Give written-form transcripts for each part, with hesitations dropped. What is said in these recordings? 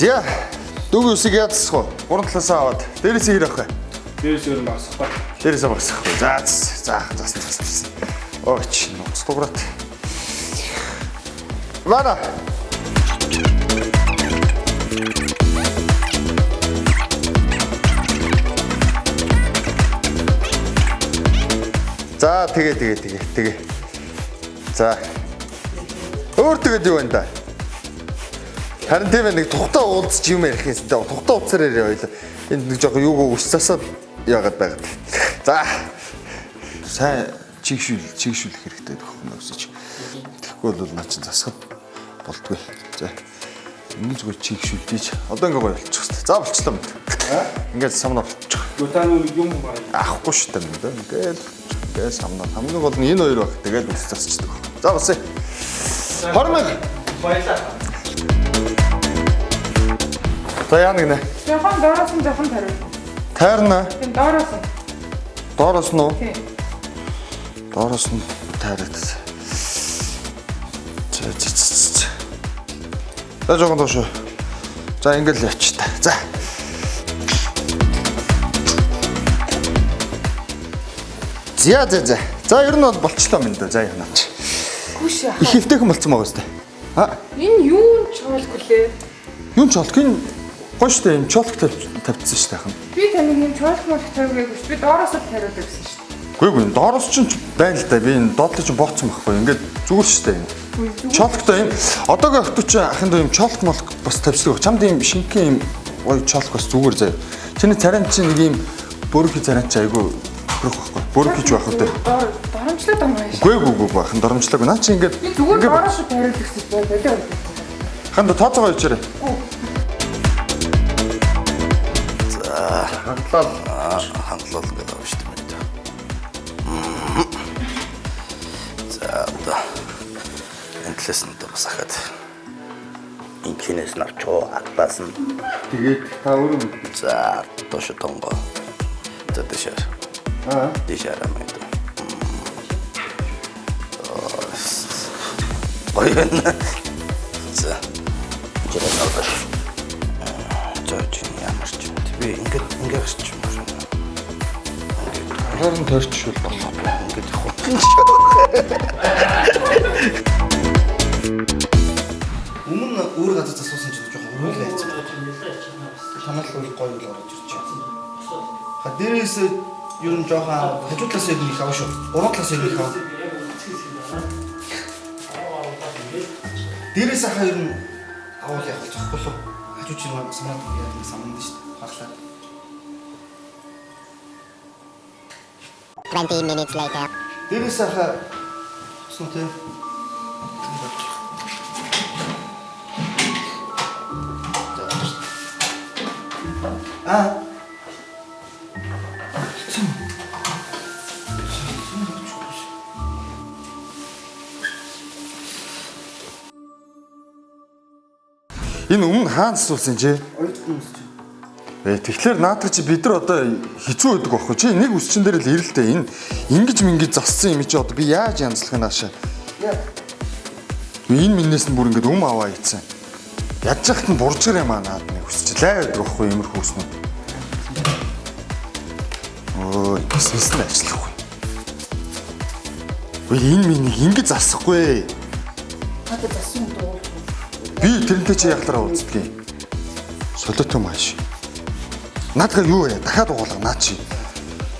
За. Дүүгийн үсийг яаж засах вэ? Гурван талаасаа аваад дээрээс хэр авах вэ? Дээрээс ер нь багасахгүй. Дээрээсээ багасгахгүй. За за засна засна. Ооч нууц дуграт. Вара. За тэгээ тэгээ тэгээ тэгээ. За. Өөр тэгээд юу вэ да? Харин тийм ээ нэг тухтай уулзч юм ярих юмсан даа. Тухтай ууцаар яриа хоёлаа. Энд нэг жоохон юуг ус засаад яагаад байгаад. За. Сайн чигшүүлэх хэрэгтэй гэх юм өсөж. Тэгэхгүй бол наа чин засахад болдгүй. За. Ингэж гоо чигшүүлж. Одоо ингээ гоё болчих хэвээр. За болчлоо мэд. Ингээд самнаа болчих. Та нүг юм байна. Авахгүй шүү дээ мэд. Ингээд ингээд самнаа. Хамгийн гол нь энэ хоёр баг. Тэгээд ус засчдаг. За басъя. 20 мянга. Баярлалаа. За яа нэг нэ. Жохон доороос нь жохон тариу. Тайрна. Тийм доороос нь. Доороос нь уу? Тийм. Доороос нь тайраад. За за за за. За жоохон доош. За ингээл явчих та. За. За за за. За ер нь бол болчлоо минь дөө. За яана чи. Гүш яа. Их хэвтэйхэн болцсон байгаа сте. А Энэ юун чоолгүй лээ? юун чолк энэ гоё штэ юм чолк тавьчихсан штэ ахын. Би таныг юм чоолх молох тавь гээгүй шүү. Би доороос л тариулаа гэсэн шүү. Үгүй ээ доороос ч байна л да. Би энэ доотлоо ч бооцсон байхгүй. Ингээд зүгээр штэ юм. Чолктой юм. Одоогийн охтууд чи ахын дөө юм чолк молк бас тавьчихдаг. Чамд юм шинхэн юм гоё чолк бас зүгээр заяа. Чиний царайн чинь нэг юм бөөрөнхий царайн чи айгүй тохирох байхгүй. Бөөрөнхий ч байх үү те. Доор доромжлоод байгаа юм шүү. Үгүй үгүй үгүй ахын доромжлоогүй. Наа чи ингээд Би зүгээр доороос л тариулаа гэсэн шүү. Болоо. Ахын дөө тооцоогоо ичээрэй. За хандлал Хандлал гэдэг байгаа шүү дээ. За одоо энэ талаас нь одоо бас ахад инкинээс навчуу ардаас нь тэгээд та өөрөө мэдээ. за доош тонгоо. За дэшээр. Аа. Дэшээр амаа. Гоё байна. За. Жирэ навдаш. За чи ямар ч юм. Би ингээд ингээд гарч юм байна. Харин тойрчшвол болох. Ингээд явах. Өмнө өөр газар засуулсан чинь жоохон өрөөл айцсан байна. Санаал бол гоё л орж ирж байна. Ха дээрээс ер нь жоохон хажуу талаас ер нь их аваа шүү. Гурван талаас ер нь их аваа. Дээрээс хаа ер нь авал явах зохгүй лу. Хажуу чинь санаад яа нэг саманд шүү дээ. Хаглаа. 20 minutes later. Дээрээс хаа гэсэн үү те. Аа. Энэ өмнө хаан засуулсан чи? Оюутан хүмүүс чинь. Тэгэхээр наадах чи бид нар одоо хэцүү байдаг байхгүй чи нэг үсчин дээр л ирэлтэй энэ ингэж мингэж зассан юм чи одоо би яаж янзлах юм наашаа. Яа. Энэ миннээс нь бүр ингэж өм аваа ийцэн. Ядж яхад нь буржгар юм аа наад нэг үсч лай байдаг байхгүй иймэрхүү үснүүд. Өө ингэснээс нь ажиллахгүй. Үгүй энэ минийг ингэж засахгүй. Надад засан юм дуулах. Би тэрнтэй чи яхалаараа уулздгийг. Солиот юм ааш. Наадгаа юу вэ? Дахиад угаалга наа чи.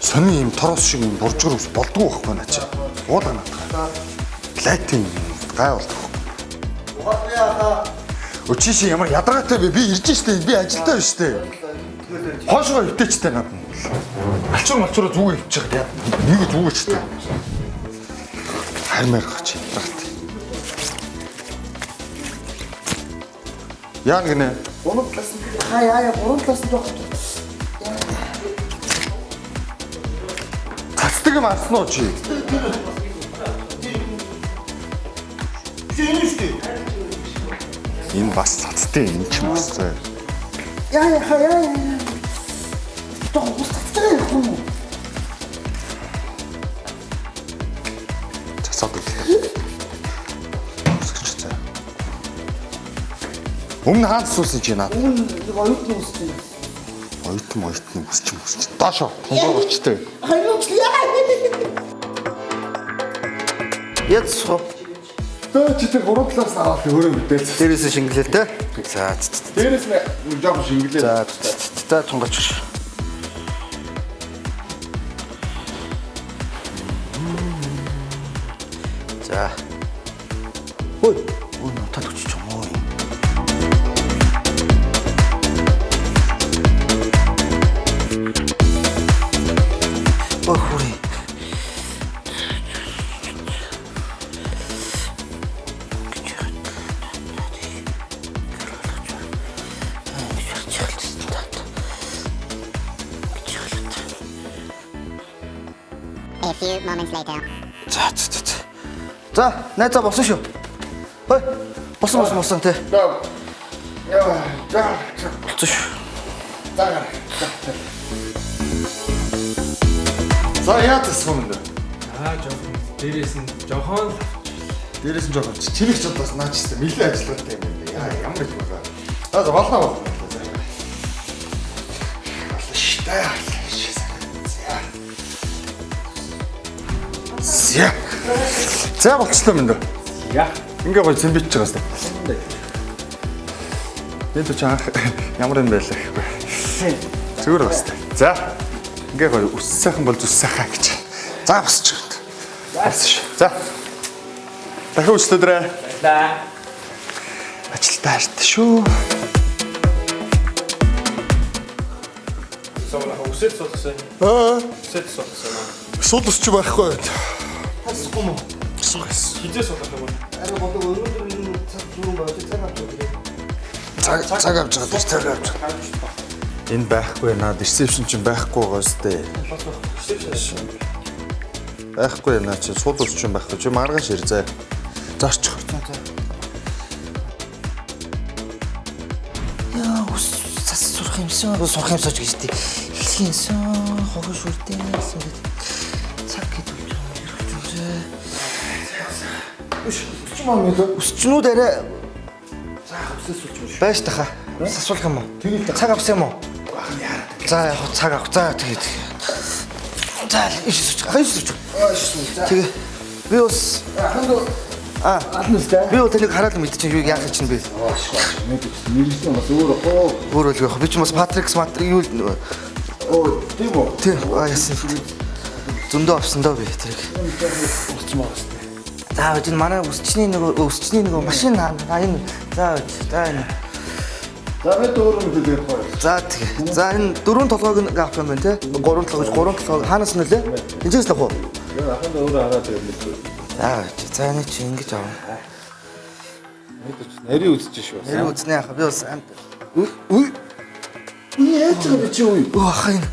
Сонин юм тороос шиг юм буржгар ус болдгоо байхгүй наа чи. Уулга наадгаа. Лайтын гай болдог. Угаалгын Өчи чи ямар ядаргаатай бэ? Би ирж штэ. Би ажилтаа биш штэ. Хоошгоо өвтэйчтэй надад. Алчуур малчуур зүгээ өвчих яа. Нэг зүгээч штэ. Хармаар гоч ядаргаатай. Яа гинэ? Гурван талаас нь хаа яа яа гурван талаас нь жоохон Цацдаг юм арсан уу чи? чи энэ шүү дээ. Энэ бас цацтай энэ ч юм бас. Яа яа хаа яа яа. Жоохон ус цацтай явах юм уу? Цацаад үлдээ. Өсгөж цаа. Өмнө хаан суусан чи наа. Өмнө нэг оюутан үсэж байна. Оюутан өсч өсч. Доошо тунгаа өчтэй. Яд суу. Төө чи тэр гурван талаас нь аваад өөрөө мэдээлсэн. Дээрээс нь шингэлээ те. За. Дээрээс нь жоохон шингэлээ. За за тунгаач. За. Ой, ой, нутаад өччих юм уу? Ой, хүрээ. A few moments later. За за за. За, найзаа болсон шүү. Хой. Болсон болсон болсон те. За. За. Болсон шүү. За. За яа засах юм бэ? Аа жоохон дээрээс нь жоохон л Дээрээс нь жоохон чирэг ч бас наач гэсэн нэлээд ажиллагатай юм байна. Яа ямар их байгаа. За за болно болно. За. Болно шүү дээ. За. За. За болчлоо минь дөө. яа. Ингээ гоё цэмбич байгаа сте. Энэ ч анх ямар юм байлаа гэхгүй. Зүгээр бас та. За. Ингээ гоё үс сайхан бол зүс сайхан гэж. За босч. Болсон шүү. За. Дахин үйлчлөдрээ. Баярлаа. Ажилдаа харт шүү. Сумна үсэт суулгасан. Аа, Үсэт суулгасан. сул өсч байхгүй байна. Тасахгүй мó. Суугас. Хизээ суулгах юм уу? Арай бодог өнөөдөр энэ цаг зүүн байж цаг авч байгаа. Цаг цаг авч байгаа тэр цаг авч байгаа. Энэ байхгүй наа ресепшн чинь байхгүй байгаа сте. Байхгүй наа чи сул өсч чинь байхгүй. Чи маргааш ир зай. Зарчих. Яа, ус цас сурах юмсан, сурах юмсан ч гэж тий. Эхлэх юмсан, хогоо шүрдээ гэсэн гэдэг. Цаг гэдэг болж байгаа юм ярих юм зэ. Өсч маа мэдээ. Өсчнүүд арай За өсөөс сулж юм шүү. байж таха. Асуулах юм уу? Тэгэл Цаг авсан юм уу? За яг хөө цаг авах. За тэгээд. За иш сууч. Иш сууч. Аа шүү. За. Тэгээ би бас Аханд аа ална үстэй. би бол таныг хараад мэдчихэв юу яах чинь би. Аа шүү. Мэдээ. Мэргэжлийн бас өөр хоо. Өөр үл явах. Би ч бас Патрик Сматрик юу л Оо тийм үү. тий аа яасан. Зөндөө авсан доо би тэрийг. Болцсон байгаа сте. За энэ манай өсчний нөгөө машин аа энэ за за энэ За бид өөрөө мэдээ ярих гоё. за тэгээ. За энэ дөрвөн толгойг нь авах юм байна те. Гурван толгой гурван толгой хаанаас нь лээ? Эндээс л авах уу? Аханд өөрөө хараад ирэх мэдээ. За за энэ чи ингэж авах. Мэдээ чи нарийн үзэж шүү. Нэр үзнэ яах би бас амт. Үгүй Үгүй яаж байгаа би чи үгүй. Өө ах энэ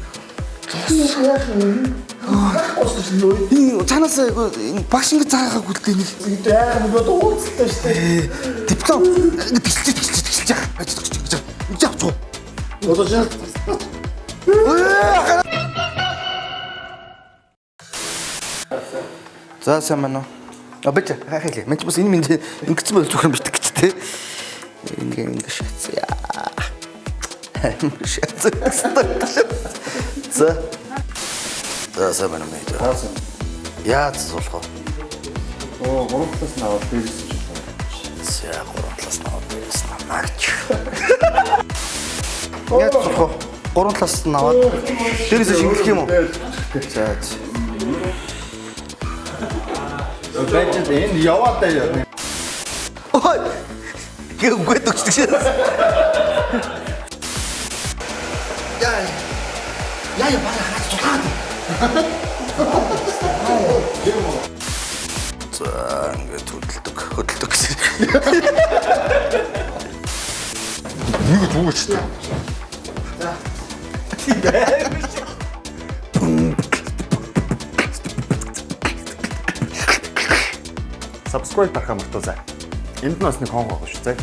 Яах юм? Байхгүй шүү. энэ цаанаас энэ багш ингэж заагаа гүлдээ нэг Яах юм бэ? Ууцтай шүү дээ. диплом ингэ тэлж тэлж тэлж яах байж гэж ингэж авч уу. Одоо шал За сайн байна уу? А бич хайхаа. Мэн чи бас энэ минь ингэсэн бол зүгээр битг гэж те. Ингээ ингээ шатсан. Амар шатсан. За. За сайн байна уу? Таасан. Яаж суулах вэ? Оо, гурван талаас нь аваад дээрээс нь. За гурван талаас нь аваад дээрээс нь аваач. Яаж суулах вэ? Гурван талаас нь аваад дээрээс нь шингэлэх юм уу? За. Байж энэ яваад даа. Ой. Гээгүй төгсдөг шээ. Яа. Яа яа бара хаач тулаад. За ингээд хөдөлдөг, хөдөлдөг гэсэн. Нэг зүгэж шүү. Subscribe дарахаа мартуузай. Энд нь бас нэг хонго байгаа шүү заа.